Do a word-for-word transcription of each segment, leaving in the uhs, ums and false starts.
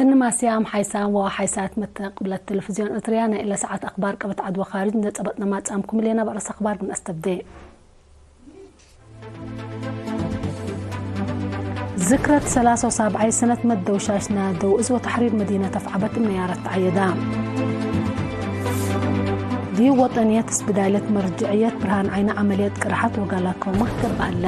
እኒ ማስያም ሓይሳም ወሓይሳት መተቅብለት ቴሌቪዝዮን ኤረትርያ ናይ እለ ሰዓት አክባር ቀበት ዐድ ወካርጅ እንዴ ጸበጥነ ማጽአምኩም ህሌና። በአርስ አክባር ምን አስተብዴ። ዝክረት ሰላሳ ወሳብዓይ ሰነት መደውሻሽ ናደው እዝ ወተሕሪር መዲነት አፍዐበት እብ ነያረት ተዐየዳ። ዲብ ወጠንየት እስብዳልየት መርጅዕየት ብርሃን ዓይኒ ዐመልየት ቅርሐት ወጋላኮማ ገብአ ሀላ።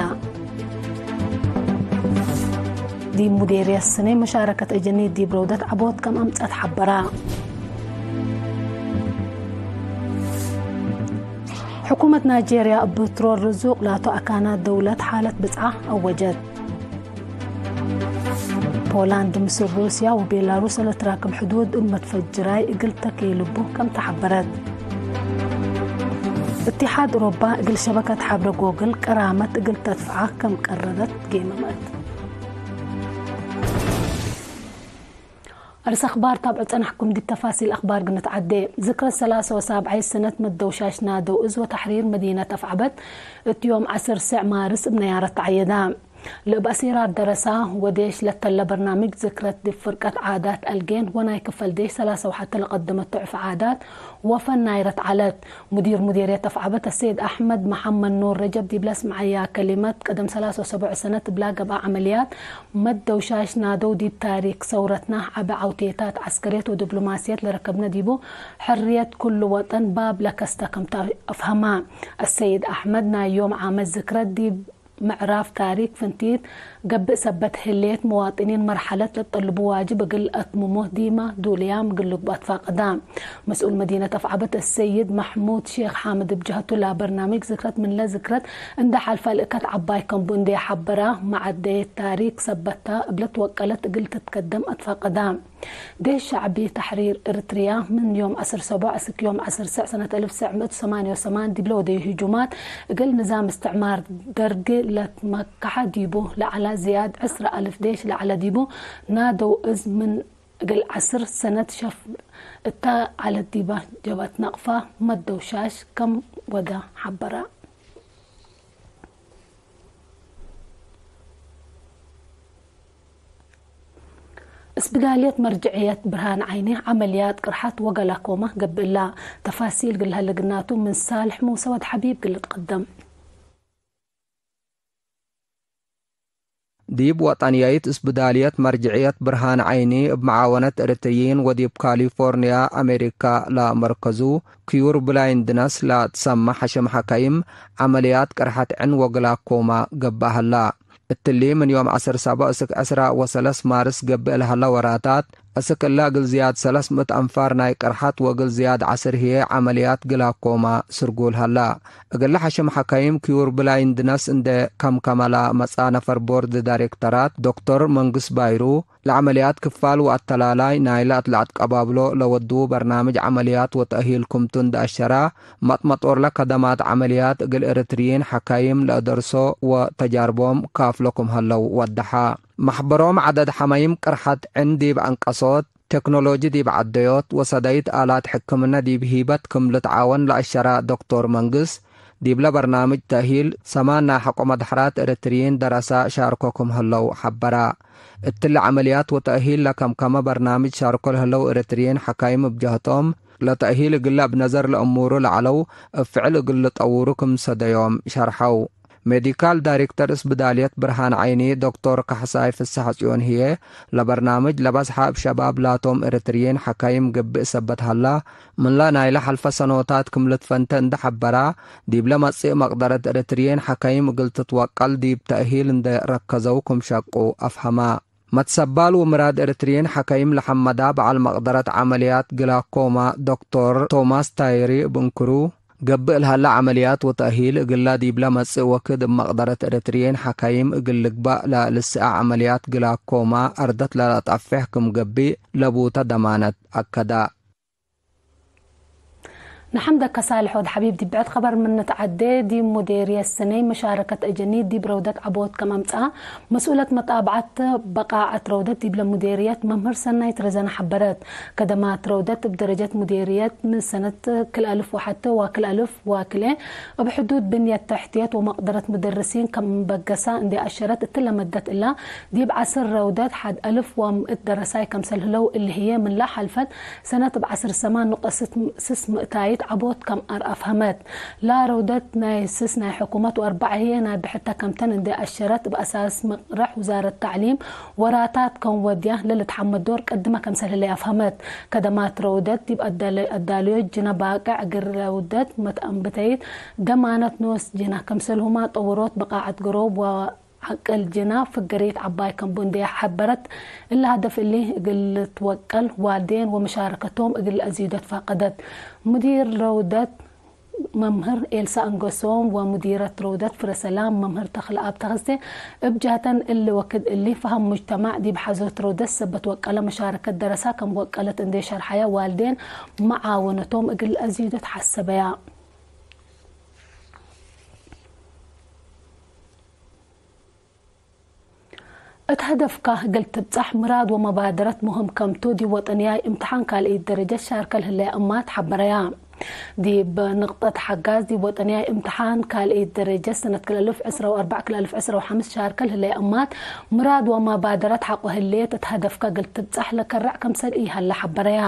ዲብ ሙዴርየት ስኔ መሻረከት አጀኒት ዲብ ረውደት ዐቦት ከም አምጸአት ሐበራ። ሕኩመት ናይጄርያ እብ ብትሮል ርዙቅ ላቱ አካናት ደውለት ሓለት ብጽዓ አወጀት። ፖላንድ ምስል ሩስያ ወቤላሩስ ለትራክብ ሕዱድ እብ መትፈጅራይ እግል ተኬልቡ ከም ተሐበረት። እትሓድ ኦሮባ እግል ሸበከት ሐብረ ጎግል ቀራመት እግል ተድፍዓ ከም ቀረረት ጌመመት። አርስ አክባር ታብዑ ጸናሕኩም። ዲብ ተፋሲል አክባር ግንትዓዴ። ዝክረት ሰላሳ ወሳብዓይ ሰነት መደውሻሽ ናደው እዝ ወተሕሪር መዲነት አፍዐበት እት ዮም ዐስር ስዕ ማርስ እብ ነያረት ተዐየዳ። ለእብ አሲራት ደረሳ ወዴሽ ለተለ በርናምጅ ዝክረት ዲብ ፍርቀት ዓዳት አልጌን ወናይ ክፈል ዴሽ ሰላሳ ወሐተ ለቀደመት ቱዕፍ ዓዳት ወፈን ናይረት ዐለት። ሙዲር ሙዴርየት አፍዐበት አሰይድ አሕመድ መሐመድ ኑር ረጀብ ዲብ ለስምዐያ ከሊመት፣ ቀደም ሰላሳ ወሰቡዕ ሰነት እብላ ገብአ ዐመልያት መደውሻሽ ናደው ዲብ ታሪክ ሰውረትና ዐቢ ዐውቴታት ዐስከርየት ወዲብሎማስየት ለረከብነ ዲቡ፣ ሕርየት ኩሉ ወጠን ባብ ለከስተ ከምተ አፍሀማ። አሰይድ አሕመድ ናይ ዮም ዓመት ዝክረት ዲብ ምዕራፍ ታሪክ ፍንቲት ገብእ ሰበት ህሌት፣ መዋጥኒን መርሐለት ለጠልቡ ዋጅብ እግል አትምሞ ዲማ ዱልያም እግል ልግበእ አትፋቀዳ። መስኡል መዲነት አፍዐበት አሰይድ መሕሙድ ሼክ ሓምድ እብ ጀሀቱ፣ ለበርናምጅ ዝክረት ምንለ ዝክረት እንዴ ሐልፈ ልእከት ዐባይ ከምቡ እንዴ ሐበራ፣ መዐደየት ታሪክ ሰበታ እብ ለትወቀለት እግል ትትከደም አትፋቀዳ። ዴሽ ሸዕቢ ተሕሪር ኤረትርያ ምን ዮም ዐስር ሰቡዕ እስክ ዮም ዐስር ስዕ ሰነት አልፍ ትሰዕ ምእት ወሰማንየ ወሰማን ዲብለ ወደዩ ህጁማት እግል ንዛም እስትዕማር ደርግ ለትመከሐ ዲቡ ለዐለ ዝያድ ዕስረ አልፍ ዴሽ ለዐለ ዲቡ ናደው እዝ ምን እግል ዐስር ሰነት ሸፍ እተ ዐለት ዲበ ጀብሀት ነቅፋ መደውሻሽ ከም ወደ ሐበረ። እስብዳልየት መርጅዕየት ብርሃን ዓይኒ ዐመልያት ቅርሐት ወገላኮማ ገብእ እላ። ተፋሲል እግል ለሀለ ግናቱ ምን ሳልሕ ሙሰ ወድ ሐቢብ እግል ልትቀደም። ዲብ ወጠንያይት እስብዳልየት መርጅዕየት ብርሃን ዓይኒ እብ መዓወነት ኤረትርዪን ወዲብ ካሊፎርንያ አሜሪካ ለመርከዙ ኪዩር ብላይንድነስ ለትሰመ ሐሽም ሐካይም ዐመልያት ቅርሐት ዕን ወግላኮማ ገብአ ሀላ። እትሊ ምን ዮም ዐስር ሰቡዕ እስክ ዕስራ ወሰለስ ማርስ ገብእ ለሀለ ወራታት፣ እስክ እለ እግል ዝያድ ሰለስ ምእት አንፋር ናይ ቅርሐት ወእግል ዝያድ ዐስር ህዬ ዐመልያት ግላኮማ ስርጉል ሀላ። እግለ ሐሽም ሐካይም ኪዩር ብላይንድነስ እንዴ ከምከመ ለመጽአ ነፈር ቦርድ ዳይሬክተራት ዶክተር መንግስ ባይሩ፣ ለዐመልያት ክፋል ወአተላላይ ናይለ አትለአትቀባብሎ ለወድዉ በርናምጅ ዐመልያት ወተእሂል ክምቱ እንዴ አሸራ፣ መጥመጦርለ ከደማት ዐመልያት እግል ኤረትርዪን ሐካይም ለአደርሶ ወተጃርቦም ካፍሎ ክም ሀለው ወደሐ። መሕበሮም ዐደድ ሐማይም ቅርሐት ዕን ዲብ አንቀሶት፣ ቴክኖሎጂ ዲብ ዐደዮት ወሰዳይት አላት ሕክምነ ዲብ ሂበት ክም ልትዓወን ለአሸራ ዶክቶር መንግስ፣ ዲብለ በርናምጅ ተእሂል ሰማን ናይ ሐቆ መድሐራት ኤረትርዪን ደረሳ ሻርኮ ክም ህለው ሐበራ። እትሊ ዐመልያት ወተእሂል ለከምከመ በርናምጅ ሻርኮ ለህለው ኤረትርዪን ሐካይም እብ ጀህቶም፣ ለተእሂል እግለ እብ ነዘር ለእሙሩ ለዐለው እብ ፍዕል እግል ልጠውሩ ክም ሰደዮም ሸርሐው። ሜዲካል ዳይሬክተር እስብዳልየት ብርሃን ዓይኒ ዶክቶር ካሕሳይ ፍሰሐጽዮን ህዬ፣ ለበርናምጅ ለበዝሐ እብ ሸባብ ላቶም ኤረትርዪን ሐካይም ገብእ ሰበት ሀላ፣ ምንለ ናይለ ሐልፈ ሰኖታት ክም ልትፈንተ እንዴ ሐበራ፣ ዲብለ መጽእ መቅደረት ኤረትርዪን ሐካይም እግል ትትወቀል ዲብ ተእሂል እንዴ ረከዘው ክም ሸቁ አፍሀማ። መትሰባል ወምራድ ኤረትርዪን ሐካይም ለሐመዳ በዐል መቅደረት ዐመልያት ግላኮማ ዶክቶር ቶማስ ታይሪ እብ እንክሩ፣ ገብእ ለሀለ ዐመልያት ወተእሂል እግላ ዲብለ መጽእ ወክድ እብ መቅደረት ኤረትርዪን ሐካይም እግል ልግባእ ለልስአ ዐመልያት ግላኮማ አርደት ለለአጠፍሕ ክም ገብእ ለቡተ ደማነት አከዳ። ንሐምደከ ሳልሕ ወድ ሐቢብ። ዲብ ብዕድ ኸበር ምን ንትዐዴ፣ ዲብ ሙዴርየት ስኔ መሻረከት አጀኒት ዲብ ረውደት ዐቦት ከም አምጽአ፣ መስኡለት መጣብዐት በቃዐት ረውደት ዲብለ ሙዴርየት መምህር ሰናይት ረዘነ ሐበረት። ከደማት ረውደት እብ ደረጀት ሙዴርየት ምን ሰነት ክልአልፍ ወሐቴ ወክልአልፍ ወክልኤ እብ ሕዱድ ብንየት ተሕትየት ወመቅደረት ሙደርሲን ከም በገሳ እንዴ አሸረት፣ እትለ መደት እላ ዲብ ዐስር ረውደት ሐድ አልፍ ወምእት ደረሳይ ከምሰል ህለው፣ እሊ ህዬ ምንላ ሐልፈት ሰነት እብ ዐስር ሰማን ኑቅጠት ስስ ምእታይት ዐቦት ከም አር አፍሀመት። ላ ረውደት ናይ ስስ ናይ ሕኩመት ወአርበዕ ህዬ ናይ ብሕተ ከምተን እንዴ አሸረት፣ እብ አሳስ መቅረሕ ውዛረት ተዕሊም ወራታት ከም ወድያ ለልትሐመድ ዶር ቀድመ ከምሰል ህለየ አፍሀመት። ከደማት ረውደት ዲብ አዳለ-፣ አዳልዮት ጅነ ባቅዕ እግል ረውደት መትአንብተይት ደማነት ኖስ ጅነ ከምሰልሁማ ጠውሮት በቃዐት ገሮብ ወዐቅል ጅነ ፍገሬት ዐባይ ከም ቡ እንዴ ሐበረት፣ እሊ ሀደፍ እሊ እግል ልትወቀል ዋልዴን ወመሻረከቶም እግል ለአዝዩደ ትፋቀደት። ሙዲር ረውደት መምህር ኤልሳ አንገሶም ወሙዲረት ረውደት ፍረ ሰላም መምህር ተኽለአብ ተኸስቴ እብ ጀህተን፣ እሊ ወክድ እሊ ፈሀም ሙጅተማዕ ዲብ ሐዞት ረውደት ሰበት ወቀለ መሻረከት ደረሳ ከም ወቀለት እንዴ ሸርሐየ፣ ዋልዴን መዓወነቶም እግል አዝዩደ ተሐሰበያ። እት ሀደፍካ እግል ትብጸሕ ምራድ ወመባደረት ሙህም ከምቱ፣ ዲብ ወጠንያይ እምትሓን ካልኢት ደረጀት ሻርከ ለህለየ እማት ሐበረያ። ዲብ ንቅጠት ሐጋዝ፣ ዲብ ወጠንያይ እምትሓን ካልኢት ደረጀት ሰነት ክልአልፍ ዕስራ ወአርበዕ ክልአልፍ ዕስራ ወሐምስ ሻርከ ለህለየ እማት፣ ምራድ ወመባደረት ሐቆ ህሌት እት ሀደፍከ እግል ትብጸሕ ለከርዕ ከምሰል ኢሀለ ሐበረያ።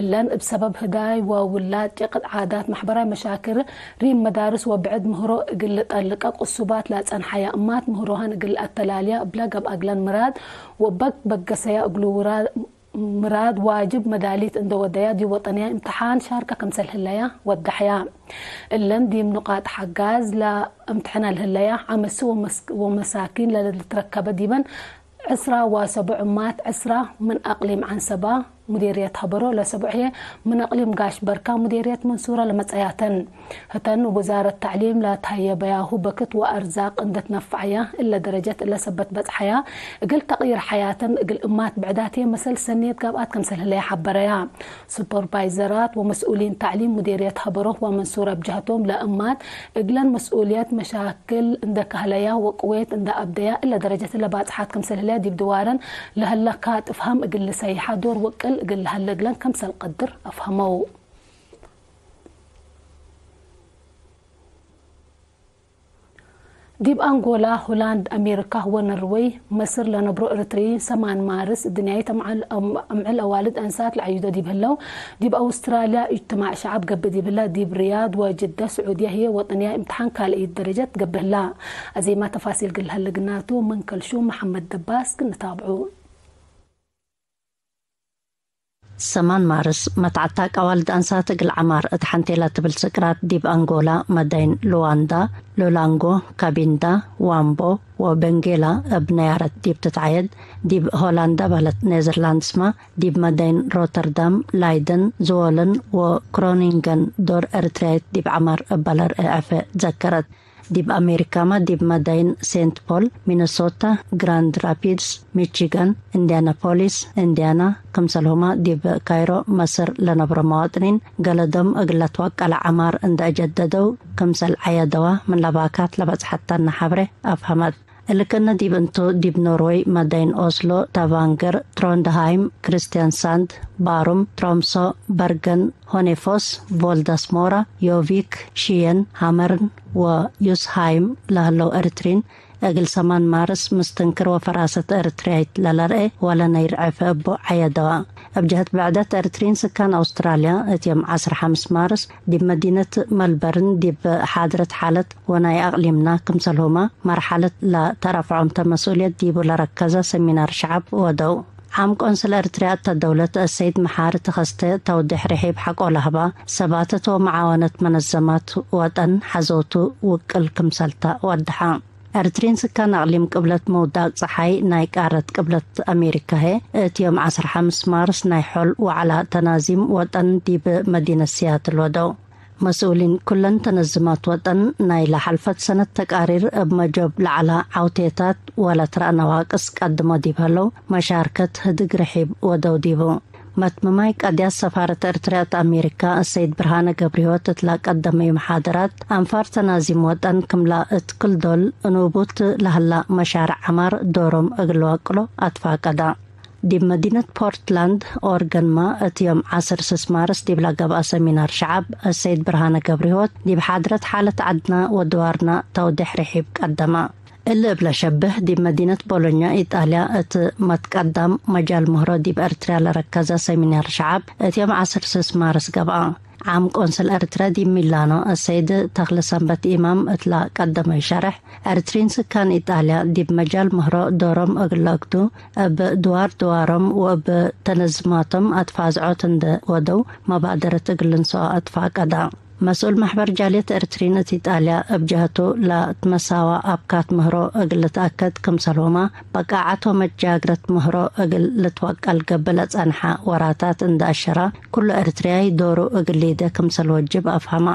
እለን እብ ሰበብ ህዳይ ወውላድ ጭቅት ዓዳት፣ ማሕበራይ መሻክል፣ ሪም መዳርስ ወብዕድ ምህሮ እግል ልጠልቀ ቅሱባት ለአጸንሐያ እማት ምህሮሀን እግል ለአተላልያ እብለ ገብአ እግለን ምራድ ወበግ በገሰያ እግሉ ውራ-፣ ምራድ ዋጅብ መዳሊት እንደ ወደያ ዲብ ወጠንያይ እምትሓን ሻርከ ክምሰል ህለያ ወደሐያ። እለን ዲብ ንቃጥ ሐጋዝ ለእምትሐነ ለህለያ ዐመሲ ወመስ-፣ ወመሳኪን ለልትረከበ ዲበን ዕስራ ወሰቡዕ እማት፣ ዕስራ ምን አቅሊም ዐንሰባ፣ ሙዴርየት ሀበሮ፣ ለሰቡዕ ህዬ ምን አቅሊም ጋሽ በርካ፣ ሙዴርየት መንሱረ ለመጸያተን። ህተን ውዛረት ተዕሊም ለትሀየበያሁ በክት ወአርዛቅ እንዴ ትነፈዐያ፣ እለ ደረጀት እለ ሰበት በጽሐያ፣ እግል ተቅይር ሐያተን እግል እማት ብዕዳት ህዬ መሰል ሰኔት ጋብአት ክምሰል ህለየ ሐበረያ። ሱፐርቫይዘራት ወመስኡሊን ተዕሊም ሙዴርየት ሀበሮ ወመንሱረ እብ ጀህቶም ለእማት እግለን መስኡልየት መሻክል እንደ ከህለያ ወቅዌት እንደ አብደያ እለ ደረጀት እለ ባጽሓት ክምሰል ህለያ ዲብ ድዋረን ለህለ ካጥ እፍሃም እግል ልሰይሐ ዶር ውቅል እግል ለሀለ እግለን ከምሰል ቀድር አፍሀመው። ዲብ አንጎላ፣ ሆላንድ፣ አሜሪካ ወኖርወይ፣ መስር ለነብሮ ኤረትርዪን ሰማን ማርስ እድንያይት አምዕል፣ አምዕል አዋልድ አንሳት ለዐዩዶ ዲብ ህለው፣ ዲብ አውስትራልያ እጅትማዕ ሸዐብ ገብእ ዲብ ህለ፣ ዲብ ርያድ ወጅደ ስዑድየ ህዬ ወጠንያይ እምትሓን ካልእይት ደረጀት ገብእ ህላ። አዜማ ተፋሲል እግል ለሀለ ግናቱ ምን ከልሹም መሐመድ ደባስ ክን ንታብዑ። ሰማን ማርስ፣ መትዓት አዋልድ አንሳት እግል ዐማር እት ሐንቴ ለትብል ስቅራት ዲብ አንጎላ መዳይን ሉዋንዳ፣ ሉላንጎ፣ ካቢንዳ፣ ዋምቦ ወቤንጌላ እብ ነያረት ዲብ ትትዓየድ፣ ዲብ ሆላንዳ በለት ኔዘርላንድስመ፣ ዲብ መዳይን ሮተርዳም፣ ላይደን፣ ዝዎለን ወክሮኒንገን ዶር ኤረትርያይት ዲብ ዐማር እበ ለርኤ ዐፌ ዘከረት። ዲብ አሜሪካመ፣ ዲብ መዳይን ሴንት ፖል፣ ሚነሶታ፣ ግራንድ ራፒድስ፣ ሚቺጋን፣ ኢንዲያናፖሊስ፣ ኢንዲያና፣ ክምሰልሁመ ዲብ ካይሮ፣ መስር፣ ለነብሮ መዋጥኒን፣ ገለዶም እግል ለትወቀለ ዐማር እንደ አጀደደው ክምሰል ዐየደዋ፣ ምን ለባካት ለበጽሐተነ ሐብሬ አፍሀመት። እሊ ክእነ ዲብ እንቱ፣ ዲብ ኖርወይ መዳይን ኦስሎ፣ ታቫንገር፣ ትሮንድሃይም፣ ክሪስቲያንሳንድ፣ ባሩም፣ ትሮምሶ፣ በርገን፣ ሆኔፎስ፣ ቮልደስሞራ፣ ዮቪክ፣ ሽየን፣ ሃመርን ወዩስሃይም ለህለው ኤረትሪን፣ እግል ሰማን ማርስ ምስትንክር ወፈራሰት ኤረትርያይት ለለርኤ ወለነይር ዐፌ እቡ ዐየደዋ። እብ ጀህት ብዕደት፣ ኤረትሪን ስካን አውስትራልያ እት ዮም ዐስር ሐምስ ማርስ ዲብ መዲነት መልበርን ዲብ ሓድረት ሓለት ወናይ አቅሊምና ክምሰልሁመ መርሐለት ለተረፍዖምተ መስኡልየት ዲቡ ለረከዘ ሰሚናር ሸዐብ ወደው። ዓም ቆንስል ኤረትርያ እተ ደውለት አሰይድ መሓሪ ተኸስተ ተውዴሕ ርሒብ ሐቆ ለሀባ፣ ሰባተት ወመዓወነት መነዘማት ወጠን ሐዞቱ ውቅል ክምሰልተ ወደሐ። ኤረትሪን ስካን አቅሊም ቅብለት ምውዳቅ ጸሓይ ናይ ቃረት ቅብለት አሜሪካ ህዬ፣ እት ዮም ዐስር ሐምስ ማርስ ናይ ሖል ወዐላ ተናዚም ወጠን ዲብ መዲነት ሲያትል ወደው። መስኡሊን ኩለን ተነዝማት ወጠን፣ ናይ ለሐልፈት ሰነት ተቃሪር እብ መጆብ ለዐላ ዐውቴታት ወለትረአ ነዋቅስ ቀድሞ ዲብ ህለው፣ መሻርከት ህድግ ርሒብ ወደው ዲቡ። መትምማይ ቀድያት ሰፋረት ኤርትርያ እት አሜሪካ፣ አሰይድ ብርሃነ ገብረሕይወት እትላ ቀደመዩ መሓደራት፣ አንፋር ተናዚም ወጠን ክምላ እት ክል ዶል እኑቡት ለሀላ መሻርዕ ዐማር ዶሮም እግል ልወቅሎ አትፋቀዳ። ዲብ መዲነት ፖርትላንድ ኦርገንመ፣ እት ዮም ዐስር ስስ ማርስ ዲብላ ገብአ ሰሚናር ሸዐብ፣ አሰይድ ብርሃነ ገብረሕይወት ዲብ ሓድረት ሓለት ዐድና ወድዋርና ተውዴሕ ርሒብ ቀደመ። እሊ እብ ለሸብህ፣ ዲብ መዲነት ቦሎኛ ኢጣልያ እት መትቀዳም መጃል ምህሮ ዲብ ኤርትርያ ለረከዘ ሰሚናር ሸዐብ፣ እት ዮም ዐስር ስስ ማርስ ገብአ። ዓም ቆንስል ኤርትርያ ዲብ ሚላኖ፣ አሰይድ ተክለሰንበት ኢማም እትላ ቀደመዩ ሸርሕ፣ ኤርትሪን ስካን ኢጣልያ ዲብ መጃል ምህሮ ዶሮም እግል ለአግዱ፣ እብ ድዋር ድዋሮም ወእብ ተነዝማቶም አትፋዝዖት እንዴ ወደው፣ መባደረት እግል ልንሰኦ አትፋቀዳ። መስኡል መሕበር ጃልየት ኤርትሪን እት ኢጣልያ እብ ጀሀቱ፣ ለትመሳዋ አብካት ምህሮ እግል ልትአከድ ክምሰልሁመ፣ በቃዐት ወመጃግረት ምህሮ እግል ልትወቀል ገብእ ለጸንሐ ወራታት እንዴ አሸራ፣ ኩሉ ኤርትርያይ ዶሩ እግል ሊዴ ክምሰል ወጅብ አፍሀመ።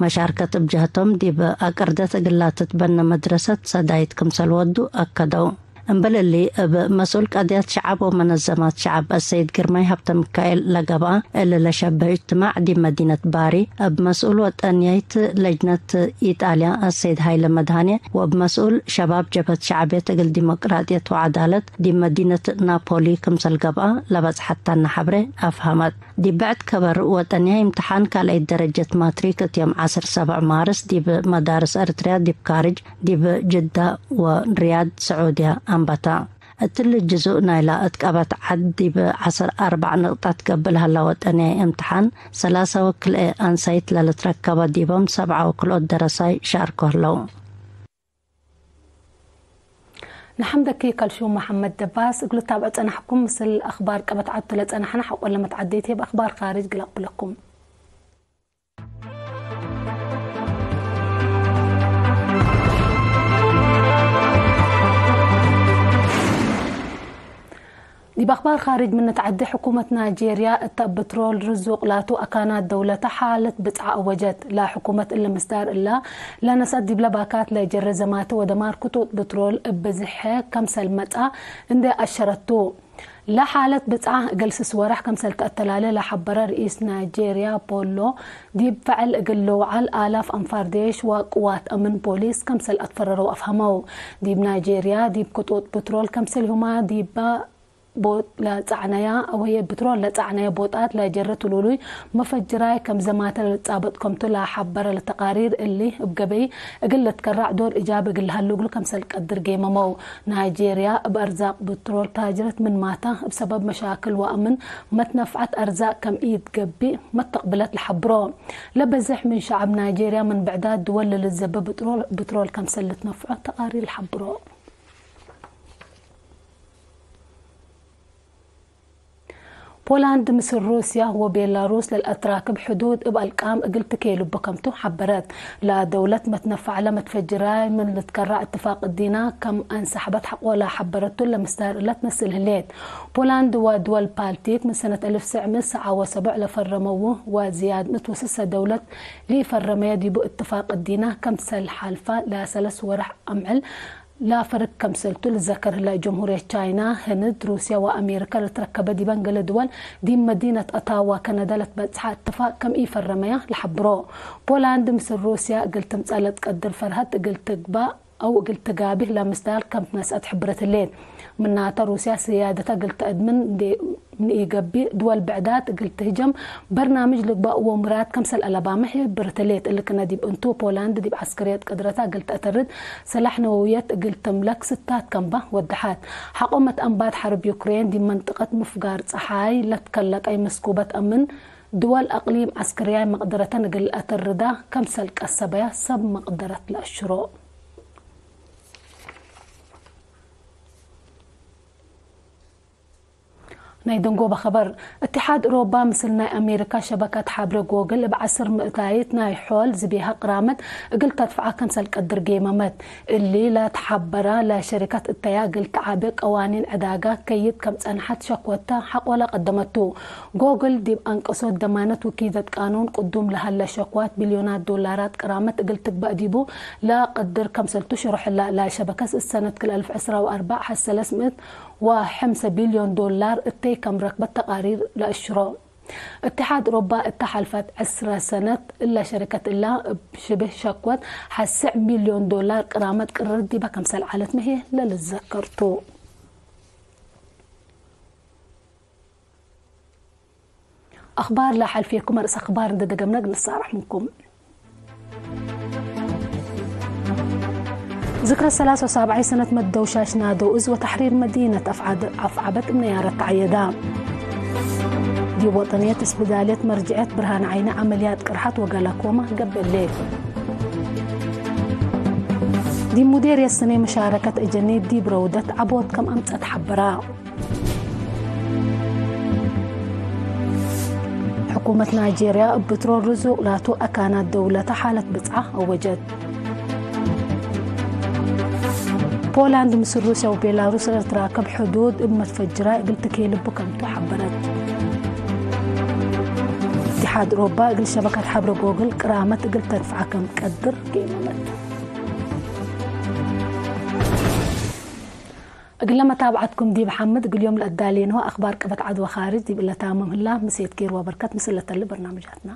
መሻርከት እብ ጀህቶም፣ ዲብ አቅርደት እግል ላትትበነ መድረሰት ሰዳይት ክምሰል ወዱ አከደው። እምበል እሊ፣ እብ መስኡል ቀድያት ሸዐብ ወመነዘማት ሸዐብ አሰይድ ግርማይ ሀብተሚካኤል ለገብአ፣ እሊ ለሸብህ እጅትማዕ ዲብ መዲነት ባሪ፣ እብ መስኡል ወጠንያይት ለጅነት ኢጣልያ አሰይድ ሀይለ መድሃኔ ወእብ መስኡል ሸባብ ጀብህት ሸዕብየት እግል ዲሞቅራጥየት ወዐዳለት ዲብ መዲነት ናፖሊ ክምሰል ገብአ፣ ለበጽሐታነ ሐብሬ አፍሀመት። ዲብ ብዕድ ከበር ወጠንያይ እምትሓን ካልኣይት ደረጀት ማትሪክ እት ዮም ዐስር ሰብዕ ማርስ ዲብ መዳርስ ኤርትርያ ዲብ ካርጅ ዲብ ጅዳ ወሪያድ ስዑድያ አንበታ። እትሊ ጅዙእ ናይላ እት ቀበት ዐድ ዲብ ዐስር አርበዕ ንቅጣት ገብእ ለሀላ ወጠንያይ እምትሓን፣ ሰላሳ ወክልኤ አንሳይት ለልትረከበ ዲቦም ሰብዓ ወክልኦት ደረሳይ ሻርኮ ህለው። ነሐምደኪ ከልሹም መሐመድ ደባስ እግል ልታብዖ ጸናሕኩም። ምስል አኽባር ቀበት ዐድቱ ለጸናሕነ ሐቆለ መትዓደይት ህይ እብ አኽባር ካርጅ ግል አቅብለኩም። ዲብ አኽባር ካርጅ ምን ነትዐዴ፣ ሕኩመት ናይጄርያ እተ ብትሮል ርዙቅ ላቱ አካናት ደውለተ ሓለት ብጽዓ አወጀት። ለሕኩመት እለ ምስዳር እለ ለነስአት ዲብለ ባካት ለጀረ ዘማተ ወደማር ክጡጥ ብትሮል እብ ብዝሐ ከምሰል መጽአ እንዴ አሸረቱ። ለሓለት ብጽዓ እግል ስስ ወረሕ ከምሰል ተአተላሌ ለሐበረ ርኢስ ናይጄርያ ፖሎ፣ ዲብ ፈዐል እግል ልውዓል አላፍ አንፋር ዴሽ ወቅዋት አምን ፖሊስ ከምሰል አትፈረረው አፍሀመው። ዲብ ናይጄርያ ዲብ ክጡጥ ብትሮል ከምሰልሁማ ዲበ ቦጥ ለጸዕነያ ወህዬ ብትሮል ለጸዕነየ ቦጣት ለጀረ ትሉሉይ መፈጅራይ ከም ዘማተ ለልትጻበጥ ከምቱ ለሐበረ ለተቃሪር እሊ፣ እብ ገበይ እግል ልትከራዕ ዶር እጃቢ እግል ለሀሉ እግሉ ከምሰል ቀድር ጌመመው። ናይጄርያ እብ አርዛቅ ብትሮል ታጅረት ምን ማታ፣ እብ ሰበብ መሻክል ወአምን መትነፍዐት አርዛቅ ከም ኢትገብእ መተቅብለት ለሐብሮ። ለበዝሕ ምን ሸዐብ ናይጄርያ ምን ብዕዳት ድወል ለልዘበ ብትሮል፣ ብትሮል ከምሰል ልትነፍዖ ተቃሪር ለሐብሮ። ፖላንድ ምስል ሩስያ ወቤላሩስ ለልአትራክብ ሕዱድ እብ አልቃም እግል ትኬሉበ ከምቱ ሐበረት። ለደውለት መትነፈዐ ለመትፈጅራይ ምን ልትከራዕ እትፋቅ እዲና ከም አንሰሐበት ሐቆለ ሐበረቱ ለምስዳር እለ ትመስል ህሌት። ፖላንድ ወድወል ባልቲክ ምን ሰነት አልፍ ትሰዕ ምእት ሰብዓ ወሰቡዕ ለፈረመው ወዝያድ ምእት ወስሰ ደውለት ለኢፈረመየ ዲቡ እትፋቅ እዲና ከምሰል ሐልፋ ለሰለስ ወረሕ አምዕል ለፈርግ ከምሰልቱ ልዘከር ህለ። ጀምሁርየት ቻይና፣ ህንድ፣ ሩስያ ወአሜሪካ ለትረከበ ዲበን ገሌ ድወል ዲብ መዲነት አታዋ ከነዳ ለትበጽሐ እትፋቅ ከም ኢፈረመያ ለሐብሮ። ፖላንድ ምስል ሩስያ እግል ትምጸእ ለትቀድር ፈርሀት እግል ትግባእ አው እግል ትጋብህ ለምስዳር ከም ትነስአት ሕብረት ህሌት። ምናተ ሩስያ ስያደተ እግል ተአድምን እንዴ ምን ኢገብእ፣ ድወል ብዕዳት እግል ትህጀም በርናምጅ ልግባእ ወምራድ ከምሰል አለባመ ሕብርት ህሌት። እሊ ክነ ዲብ እንቱ፣ ፖላንድ ዲብ ዐስከርየት ቅድረታ እግል ተአተርድ፣ ሰላሕ ነወውየት እግል ትምለክ ስታት ከምባ ወደሐት። ሐቆ መትአንባት ሐርብ ዩክሬን ዲብ መንጠቀት ምፍጋር ጸሓይ ለትከለቀይ መስኩበት አምን ድወል አቅሊም ዐስከርያይ መቅደረተን እግል አተርዳ ከምሰል ቀሰበያ ሰብ መቅደረት ለአሽሮ። ናይ ደንጎበ ኸበር። እትሓድ እሮባ ምስል ናይ አሜሪካ ሸበከት ሐብሬ ጎግል እብ ዐስር ምእታይት ናይ ሖል ዝቤሃ ቅራመት እግል ተድፍዓ ከምሰል ቀድር ጌመመት። እሊ ለተሐበረ ለሸሪከት እተያ እግል ተዓቤ ቀዋኒን ዕዳጋ ከይድ ከም ጸንሐት ሸኮተ ሐቆለ ቀደመቱ። ጎግል ዲብ አንቀሶት ደማነት ውኪደት ቃኑን ቅዱም ለሀለ ሸክዋት ቢልዮናት ዶላራት ቅራመት እግል ትግበእ ዲቡ ለቀድር ከምሰልቱ ሽሩሕላ። ለሸበከት እት ሰነት ክል አልፍ ዕስራ ወአርበዕ ሐሰለስ ምእት ወሐምሰ ቢልዮን ዶላር እተይ ከም ረክበት ተቃሪር ለአሽሮ። እትሓድ ኦሮባ እተ ሐልፈት ዕስረ ሰነት እለ ሸረከት እላ እብ ሽብህ ሸክወት ሐስዕ ሚልዮን ዶላር ቅራመት ቅርር ዲበ ከምሰል ዐለት ምህዬ ለልትዘከር ቱ። አኽባር ለሐልፌኩም አርእስ አኽባር እንዴ ደገምነ እግል ንሳረሕ ምንኩም። ዝክረ ሰላሰ ወሳብዓይ ሰነት መደውሻሽ ናደው እዝ ወተሕሪር መዲነት አፍዓድ-፣ አፍዓበት እብ ነያረት ተዐየዳ። ዲብ ወጠንየት እስብዳልየት መርጅዐት ብርሃን ዓይኒ ዐመልያት ቅርሐት ወገላኮማ ገብእ ህሌት። ዲብ ሙዴርየት ስኔ መሻረከት እጀኔ ዲብ ረውደት ዐቦት ከም አምጸት ሐበራ። ሕኩመት ናይጄርያ እብ ብትሮል ርዙቅ ላቱ አካናት ደውለተ ሓለት ብጽዓ አወጀት። ፖላንድ ምስል ሩስያ ወቤላሩስ ለልትራከብ ሕዱድ እብ መትፈጅራይ እግል ትኬልቡ ከምቱ ሐበረት። እትሓድ ኦሮባ እግል ሸበከት ሐብረ ጎግል ቅራመት እግል ተድፍዐ ከም ቀድር ጌመመት። እግለ መታብዐትኩም ዲብ ሐምድ እግል ዮም ለአዳሌንሆ አኽባር ቀበት ዐድ ወካርጅ ዲብ እለ ታምም ህላ፣ ምሴት ኬር ወበርከት ምስል ለተሊ በርናምጃትና።